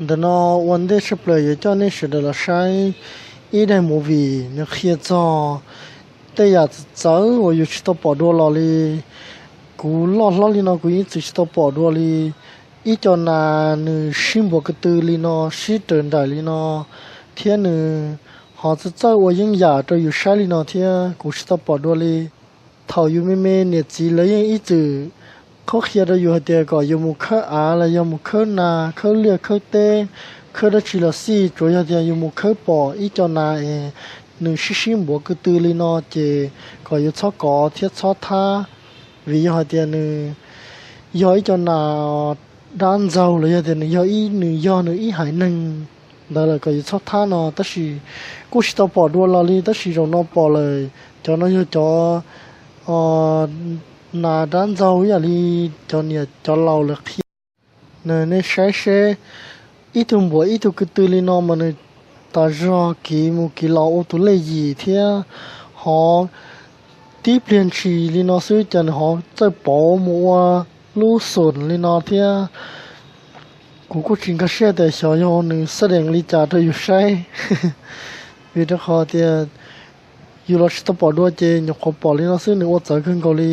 Ntawm no ua ntej tshaj plaws yuav coj nej sawv daws los saib ib daim movie nws qhia txog tej yam txawv txawv uas yus tsis tau pom dua los li. Kuv loj hlob li no kuv yeej txwm tsis tau pom dua li. Ib co nas nws sib npuav ko tw li no, sib raws nraim li no, thiab nws ho txawj txawj ua yeeb yam rau yus saib li no thiab kuv tsis tau pom dua li. Thaum yus me me niam txiv lawv yeej ib txwm qhuab qhia rau yus hais tias kom yus mus khawb av los yog mus khawb nas khawb liaj khawb teb, khawb dab tsi los xij, tsuav yog tias yus mus khawb pom ib co nas es nws sib sib npuav ko tw li no ces kom yus txhob kov thiab txhob thab, vim yog hais tias nws yog ib co nas dab ntxaug los yog tias nws yog ib, nws yog nws ib haiv neeg ntawd lawm kom yus txhob thab no. Tab sis kuj tsis tau pom dua los li, tab sis zaum no pom lawm. Cov no yog cov nas dab ntxaug ib yam li cov niam cov laus lawv qhia. Nej saib seb, ib tug npuav ib tug ko tw li no mas nws tas zog kiv mus kiv los ua tus lej yim thiab, ho tib pliag ntshis li no xwb ces nws ho txawj pauv mus ua lub xoom li no thiab. Kuv kuj tsis nkag siab tias xyov yog nws xab dees li cas rau yus saib, vim rau qhov tias yus los tsis tau pom dua ces nyuam qhuav pom li no xwb nws ua txawv kawg nkaus li.